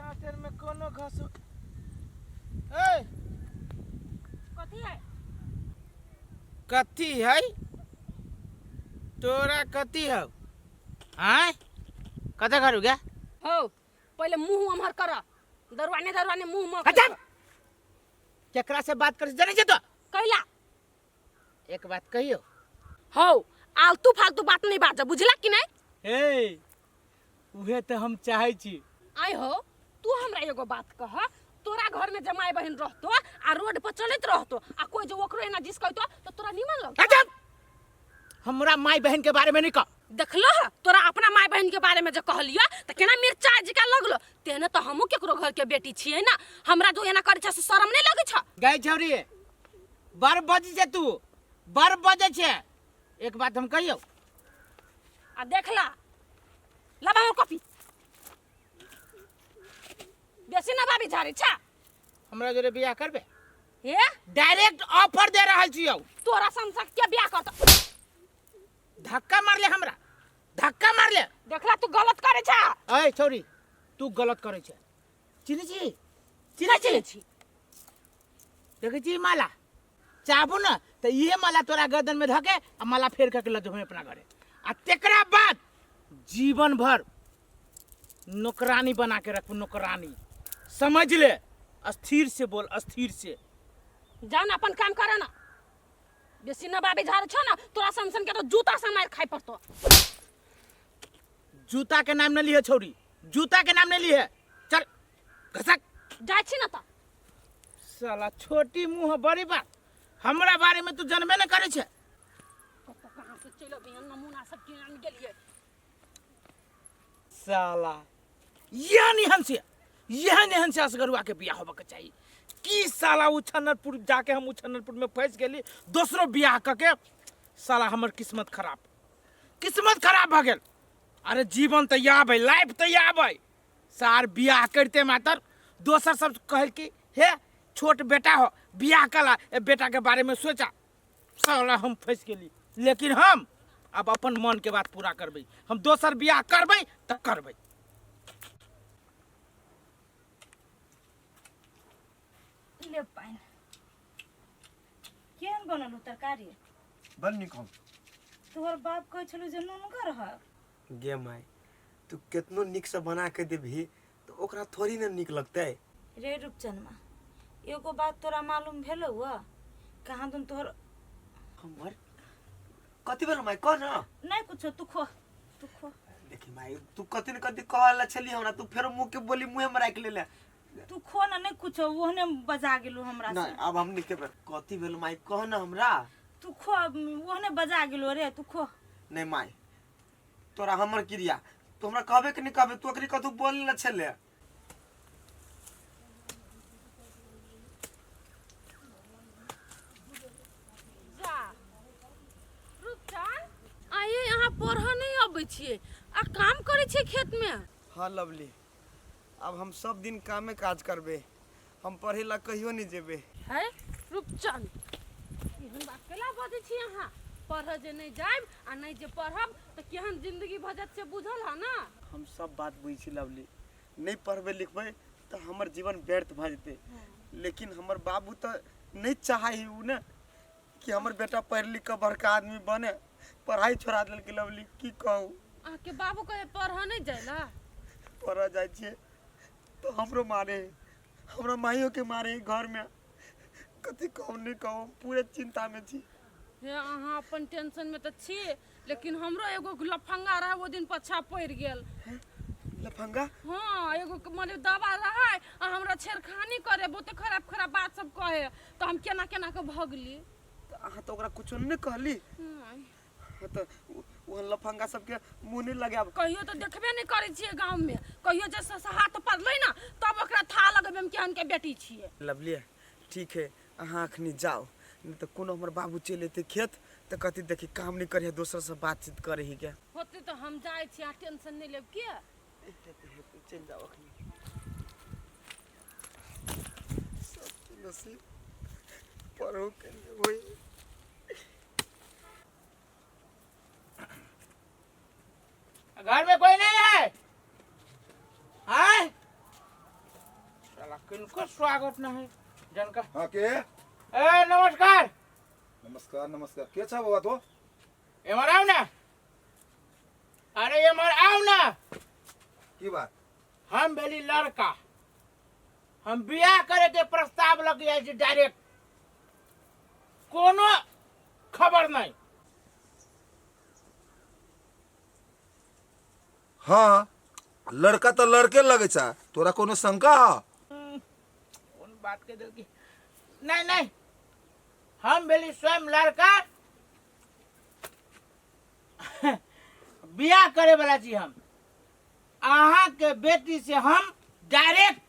आँचर में कोनो घास ए। कथी है? कथी है तोरा? कथी हौ? आँय, कतऽ घर गया? हो, पहिले मुंह अमहर कर, दरवाने दरवाने मुंह म। अच्छा, केकरा से बात कर जाने छे तो? कैला? एक बात कहियो। हो, आलतू फालतू बात नहीं बाज, बुझला कि नहीं? ए, उहे तऽ हम चाहै छी। आय हो, तू हमरा एगो बात कह, तोरा घर में जमाई बहन रहतो आ रोड पर चलत रहतो आ कोई जो ओकरो एना जिस कहतो तो तोरा निमन लगतो? अच्छा, हमरा माय बहन के बारे में नहीं कह। देखलो ह, तोरा अपना माय बहन के बारे में जे कहलियो त केना मिर्चा जिका लगलो, तेने तो हमहू केकरो घर के बेटी छियै ना, हमरा जो एना करै छै से शरम नहीं लगै छ? गई छौरी, बड़ बजै छै तू, बड़ बजै छै। एक बात हम कहियौ। आ देखला, लबा हमर कॉपी, बेसी ना बाबी झाड़ी छा। हमरा जोरे बियाह करबे? हे? डायरेक्ट ऑफर दे रहल छियौ। तोरा संसक के बियाह करत? धक्का मारले हमरा, धक्का मारले। देखला, तू गलत करे छा। ऐ छौरी, तू गलत करे छे। चिन्है छी? चिन्है चिन्है छी? छी। देखै छी माला? चाहबो न तऽ इहे माला तोरा गर्दन में धके आ माला फेर करके लऽ जेबहो अपना घरे आ तेकरा बाद जीवन भर नौकरानी बना के रखबो, नौकरानी, समझ ले। स्थिर से बोल, स्थिर से। जान, अपन काम कर ना, बेसी न बाबी झाड़ छो ना, तोरा सन सन के तो जूता से मार खाइ पड़तो। जूता के नाम न लिहे छौरी, जूता के नाम न लिहे। चल, घसक। जाइ छी ना त। साला, छोटी मुंह बड़ी बात। हमरा बारे में तू जनबे न करे छे। कतऽ कहाँ से चलि अबै नमूना सब के आनि गेलियै। साला, यह निहन से, यह निहन से असगरुआ के बियाह होबे के चाहिए की साला उछन्नरपुर जाके हम उछन्नरपुर में फंस गेली दोसरो बियाह क के। साला, हमर किस्मत खराब, किस्मत खराब भऽ गेल। अरे, जीवन तऽ याब है, लाइफ तऽ याब है। सार, बियाह करते मातर दोसर सब कहल कि हे, छोट बेटा हो, बियाह कला, ए बेटा के बारे में सोचा। साला, हम फंस गेली, लेकिन हम अब अपन मन के बात पूरा करबै। हम दोसर बियाह करबै तऽ करबै। ले पानि। केहन बनल हो तरकारी? बड़ नीक हम। तोहर बाप कहै छलू जे नुनगर है। गे माय, तू केतनो नीकसँ बना के देबही तऽ ओकरा थोड़ी ने नीक लगतै। रे रूपचनमा, एगो बात तोरा मालूम भेलौ ह? कहाँ दुन तोहर हमर कथी भेल माय? कह न। नहीं कुछो, तू खो, तू खो। देखी माय, तू कथी न कथी कहला छली हमरा, तू फेरो मुँह के बोली मुँहे में राखि लेले। तू खो ना। नहीं कुछो, ओहने बजा गेलू हमरा नहीं से। अब हम निके कथी भेल माय, कह न हमरा। तू खो, ओहने बजा गेलो रे, तू खो। नहीं माय, तोरा हमर क्रिया, तू हमरा कहबे कि नहीं कहबे? तू अखनी कथू बोल न छले। जा रूपचंद, आइए यहाँ पढ़ऽ नहि अबै छियै आ काम करै छियै खेतमे? हाँ लवली, अब हम सब दिन कामे काज करबे, हम पढ़े ला कहियो नहीं जेबे। है रूपचंद, एहन बात कैला बजै छी अहाँ? पढ़ऽ जे नहि जायब आ नहि जे पढ़ब तऽ केहन जिंदगी भऽ जायत से बुझल है ना? हम सब बात बुझै छी लवली, नहीं पढ़बै लिखबै तऽ हमर जीवन व्यर्थ भऽ जेतै, लेकिन हमर बाबू तऽ नहीं चाहै है उ ने कि हमर बेटा पढ़ि लिख कऽ बड़का आदमी बने। पढ़ाई छोड़ा देलकै लवली, की कहू। अहाँके बाबू कहे पढ़ऽ नहि जाय ला? पढ़ऽ जाइ छियै तऽ हमरो मारे है, हमरा माइयो के मारे है घरमे। कथी कहू, नहि कहू, हम पूरे चिन्तामे छी। हे, अहाँ अपन टेंशनमे तऽ छी, लेकिन हमरो एगो लफंगा रहै, ओ दिन पछा पड़ि गेल। लफंगा? हाँ, एगो के मने दवा रहै आ हमरा छेड़खानी करे, बहुते खराब खराब बात सब कहे, तऽ हम केना केना के भगली। तऽ अहाँ तऽ ओकरा कुछो नहि कहली? नहि। हाँ, तऽ ओ लफंगा सबके मुँह नहि लगायब। कहियो तऽ देखबे नहि करै छियै गाँवमे, कहियो जे हाथ पड़लै ने तब ओकरा था लगेबै हम केहन के बेटी छियै। लवली, ठीक है, अहाँ अखनी जाउ, नहि तऽ कोनो हमर बाबू चलि अयतै खेत तऽ कहतै, देखी, काम नहि करिहे, दोसरसँ बातचीत करै ही के। होतै तऽ हम जाइ छी, अहाँ टेंशन नहि लेब के। हेतै, हेतै, चलि जाउ अखनी। सबके नसीब पढ़ो के नहि होइ। घर में कोई नहीं है? आय। किनको स्वागत नहीं है जनका। हाँ के? ए नमस्कार। नमस्कार नमस्कार। के छ बौआ तो? एमहर आउ ना। अरे एमहर आउ ना। की बात? हम भेली लड़का, हम बियाह करे के प्रस्ताव लग आयल छी डायरेक्ट, कोनो खबर नहीं। हाँ लड़का तो लड़के लगे छा, तोरा कोनो शंका ह? कोन बात के दिल की? नहीं नहीं, हम भेली स्वयं लड़का, बियाह करे वाला छी हम। अहाँ के बेटी से हम डायरेक्ट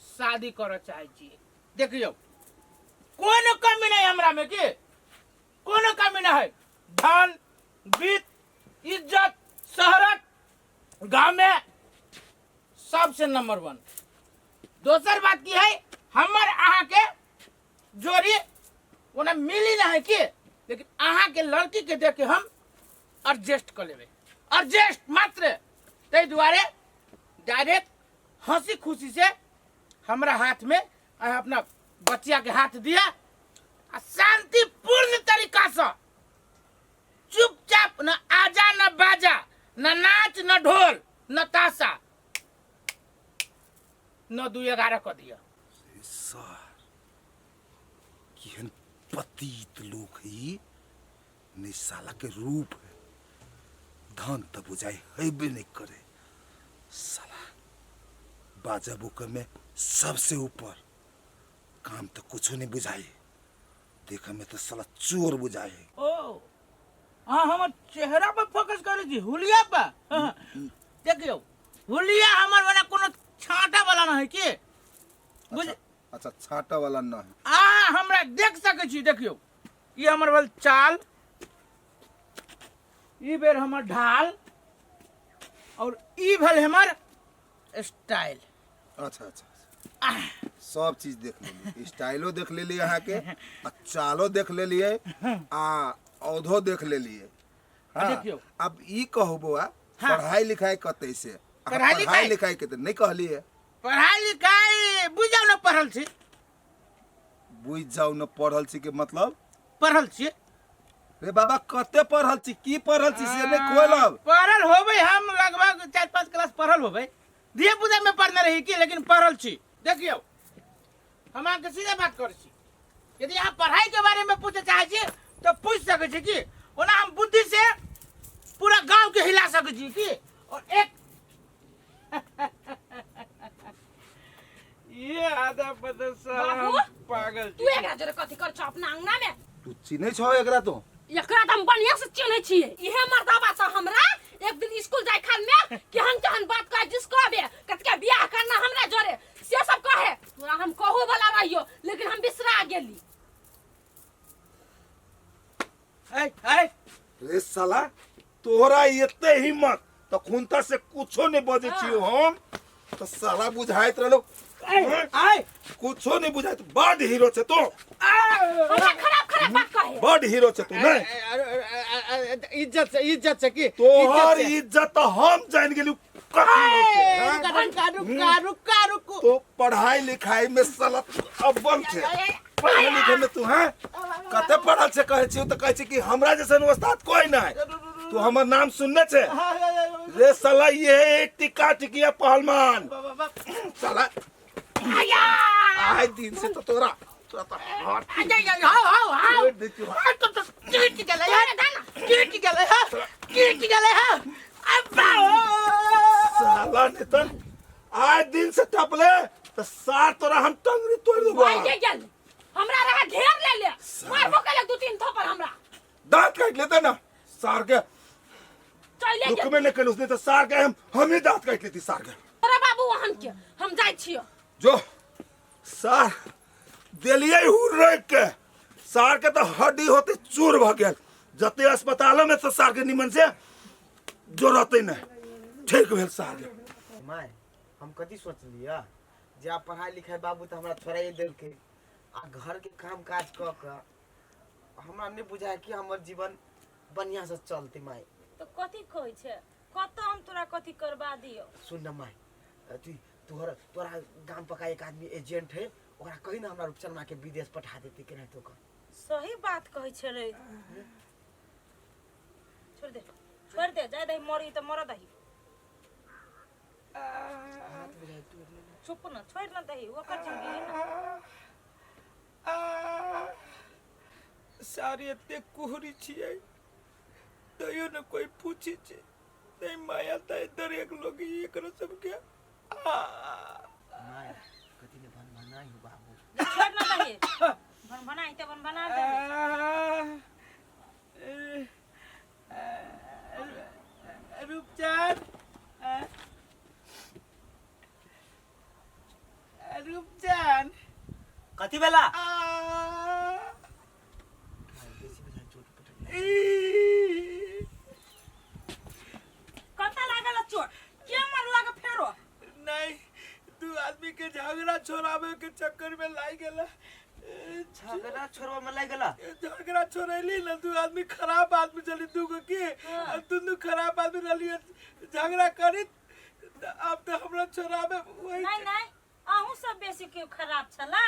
शादी करऽ चाहै छी। देखियौ कोनो कमी नहीं हमरा में, की कोनो कमी नहीं है। धन वित्त इज्जत शहरत गांव में सबसे नंबर वन। दोसर बात की है, हमर अहाँ के जोड़ी ओना मिली नहीं है की, लेकिन अहाँ के लड़की के देख के हम एडजस्ट कर लेबै, एडजस्ट मात्र। ताहि दुआरे डायरेक्ट हंसी खुशी से हमरा हाथ में अहाँ अपना बच्चिया के हाथ दिया आ शांतिपूर्ण तरीका से चुपचाप, न आजा न बाजा, न नाच न ढोल न ताशा, न दू 11 कऽ दिअ। सर केहन पतित लोक है ई, नहीं साला के रूप है, धन तो बुझाई हेबे नहीं करे, साला बाजा बुके में सबसे ऊपर, काम तो कुछो नहीं बुझाई, देखे में तो साला चोर बुझाई। ओ हाँ, हमर चेहरा पर फोकस करै छी, हुलिया पर। हाँ, देखियौ हुलिया हमर वाला कोनो छाँटा वाला नहीं की बुझ। अच्छा, अच्छा छाँटा वाला न है। अहाँ हमरा देख सकै छी। देखियौ ई हमर भेल चाल, ई बेर हमर ढाल, और ई भेल हमर स्टाइल। अच्छा अच्छा, सब चीज देख लेली, स्टाइलो देख लेली अहाँ के, आ चालो देख लेलिए, आ औधो देख लेलिए। हाँ, देखियौ। अब ई कहू बौआ, हाँ। पढ़ाई लिखाई कतै से? अहाँ पढ़ाई पढ़ाई लिखाई? लिखाई के तऽ नहि कहलिए। पढ़ाई लिखाई बुझ जाउ ने पढ़ल छी। बुझि जाउ ने पढ़ल छी के मतलब? पढ़ल छी। रे बाबा कते पढ़ल छी, की पढ़ल छी से नहि खोलब। पढ़ल होबै हम लगभग 4-5 क्लास पढ़ल होबै, धिया पुता में पढ़ने रही की, लेकिन पढ़ल छी। देखियौ हम अहाँके सीधा बात करै छी, यदि अहाँ पढ़ाई के बारे में पूछे चाहै छी तऽ पूछि सकै छी की, ओना हम बुद्धि से पूरा गांव के हिला सकै छी की। और एक ये आधा पता साला बाबू, हम पागल तू एकरा जोरे कथी कर छौ अपना अंगना में? तू चिन्है छौ एकरा? तो एकरा तऽ हम बढ़िया से चिन्है छियै। इहे मर्दाबा से हमरा एक दिन स्कूल जाय खान में केहन केहन बात कहे, जिसको आबे कतके बियाह करना हमरा जोरे से सब कहे। तोरा हम कहू वाला रहियो लेकिन हम बिसरा गेली। ऐ ऐ रे साला तोहरा एते हिम्मत त खुनता से कुछो नहीं बजै छियो हम त साला बुझाइत रहलो। ऐ ऐ कुछो नहीं बुझाइत, बड हीरो छे तो। हमरा खराब खराब बात कहे, बड हीरो छे तू। नहीं इज्जत से, इज्जत से की तोहर इज्जत त हम जान गेली कथी हीरो छे, हाँ? रुका रुका रुका रुकू। तो पढ़ाई लिखाई में साला तू अव्वल छे, पढ़े लिखे में तू। हाँ कते पढ़ल छे कहै छियो त कहै छे कि हमरा जैसन उस्ताद कोई नहीं। तू हमर नाम सुनने छे रे साला? ये टिका टिकिया पहलवान साला आए दिन से तो तोरा तोरा तो हाथ हाउ हाउ देखियो। कीट गेलै है, कीट गेलै है, कीट गेलै है। अब्बा साला नितन आए दिन से टपले तो सार तोरा हम टंगरी तोड़ देबो। भाई के गेल हमरा रहा घेर ले ले मारबो केले 2-3 थप्पड़ हमरा। दांत काट लेते ना सार के। चले गेल रुकबे नहीं कल उसने तो सार के हम ही दांत काट लेती सार के। तोरा बाबू वहन के हम जाइ छियो। जो सार देलिए हुर रोक के सार के तो हड्डी होते चूर भ गेल। जते अस्पतालो में तो सार के निमन से जोड़ते नहीं ठीक भेल सार के। My हम कथी सोचलियै जे आब पढ़ाई लिखाई बाबू तऽ हमरा छोड़ाइए देलकै आ घर के काम काज कऽ कऽ हमरा नहि बुझाय कि हमर जीवन बढ़िआँ से चलतै माय। तऽ कथी कहै छै? कतऽ हम तोरा कथी करबा दियौ? सुन न माय, अथी तोहर तोरा गाम पका एक आदमी एजेंट है, ओकरा कही ना हमरा रूपचनमा के विदेश पठा देते केनाहितो कऽ। सही बात कहै छलै। छोड़ दे, छोड़ दे, जाय दही, मरी तऽ मरऽ दही। हाथ बुझाइ तोड़ि लेने। चुप न, छोड़ न दही, ओकर जिंदगी है ना। सारी एते कुहरी छियै तैयो ने कोई पूछी छै नहीं माया त इधर एक लोग एकरो सबके आ माय कथी ने भन भनाइ हो बाबू। छोड़ न दही, भन भनाइ तऽ भन भना दे। रूपचंद, रूपचंद। कथी भेला? आ बेसी बुझाइ चोट पटक। ई कतऽ लागल चोट? के मारलक फेरो? नहीं, दू आदमी के झगड़ा छोड़ावे के चक्कर में लाग गेला। झगड़ा छोड़वा में लागि गेला? झगड़ा छोड़ैली ना, दू आदमी खराब आदमी चली दू गो के आ दुनू खराब आदमी रहली, झगड़ा करी तऽ आब तऽ हमरा छोड़ावे वही। नहीं नहीं, अहूँ सब बेसी क्यों खराब छला?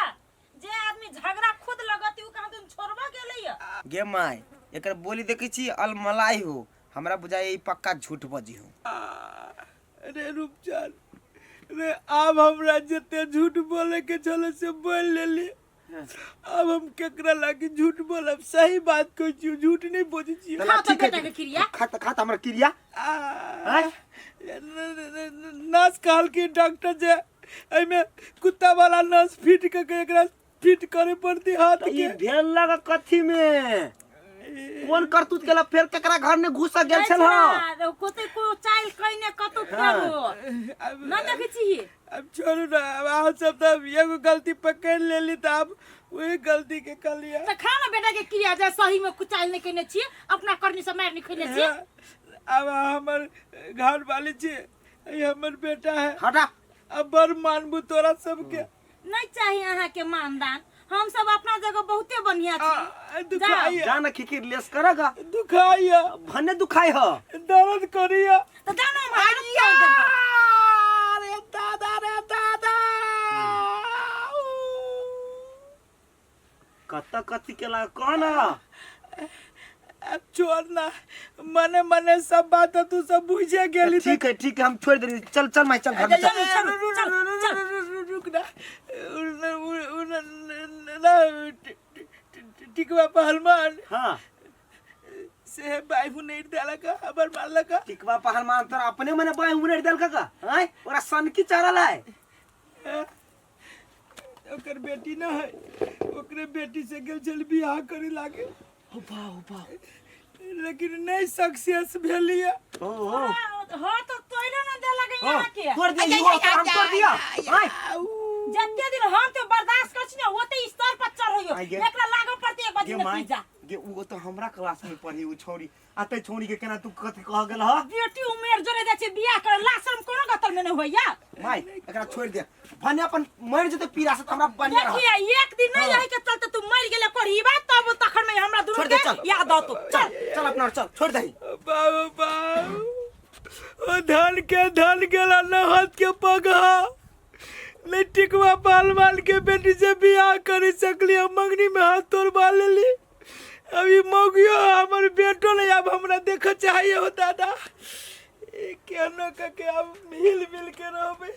जे आदमी झगड़ा खुद लगती उ कहाँ तुम छोड़बा गेलै या? गे माय, एकर बोली देखै छी अलमलाई हो, हमरा बुझाइ ई पक्का झूठ बजी हो। अरे रूपचंद रे, आब हमरा जते झूठ बोले के छले से बोल लेली। अब हम केकरा लागी झूठ बोलब? सही बात कहै छी, झूठ नहीं बजै छी। खा तो बेटा के क्रिया। खा त, खा त हमर क्रिया। आ, नर्स कहलखिन डॉक्टर जे एहिमे कुत्ता वाला नस फिट कऽ के एकरा फिट करे पड़ती हाथ त ई के। भेल लग कथी में कोन करतूत केला? फेर केकरा घर में घुस गेल छल? हँ, कोते को चाइल कइने कतौ फेरो अब न देखै छी। अब छोड़ू ना, अब अहाँ सब तऽ एगो गलती पकड़ लेली तऽ आब वही गलती के कहलियै। तऽ खा ना बेटा के क्रिया, जे सही में कुचाइल नहीं कइने छी, अपना करनी से मार नहीं खइने छी। अब अहाँ हमर घर वाली छी, ई हमर बेटा है। हटा। अब बड़ मानबू तोरा सबके। नहीं चाहिए अहाँ के मानदान, हम सब अपना जगह बहुते बढ़िया छी। दुखाइया। जा ना खिखिर लेस करगा। दुखाइया। भन्ने दुखाइ ह। दर्द करिया। तऽ जानो हम हाथ तोड़ देबो। अरे दादा रे दादा। कत कथी केला कह ना। अब छोड़ ना, मने मने सब बात तू सब बुझे गेली। ठीक है, ठीक है, हम छोड़ दे। चल चल माय, चल घर में चल। रुक ना, ना टिकवा पहलवान। हाँ। से बाइबू नहीं देलक, हमर मारलक। टिकवा पहलवान तोरा अपने मने बाई उनेर देलक का? आय ओरा सनकी चढ़ल है। ओकर बेटी न है, ओकरे बेटी से गेल छल बियाह करे लागे। हो बा, हो बा। लेकिन नहीं सक्सेस भेलिए। ओ हो। हाँ, तो तोइले न देलक यहाँ के। तोड़ दिया इहो, हम तोड़ दिया। आय जते दिन हम तो बर्दाश्त कर छी ना, ओते स्तर पर चढ़ैयो। आइ गे। एकरा लागो पड़ते एक गे बजे माय नतीजा। गे, उ तो हमरा क्लास में पढ़ी उ छौरी, आ ते छौरी के केना तू कथी कह गेल ह? बेटी उमेर जोरे जाइ छै बियाह करे, लाशरम कोनो गतल में नहीं होइया। माय, एकरा छोड़ दे, भने अपन मर जेते पीड़ा से त हमरा बढ़िया रहत। देखिए, एक दिन नहीं रहे के चलते तू मर गेले कोढ़ीबा, तब तखन में हमरा दुनू छोड़ दे, के चल। याद आतो। चल चल अपना और चल, छोड़ दही। बाबू बाबू, ओ धन के धन गेला न हाथ के पगहा नहीं, टिकवा पहलवान के बेटी से बियाह कर सकली, हम मंगनी में हाथ तोड़वा लेली। अभी मौगियो हमर बेटो नहीं अब हमरा देख चाहिए हो दादा। ई केनो के अब मिल मिल के रहबे।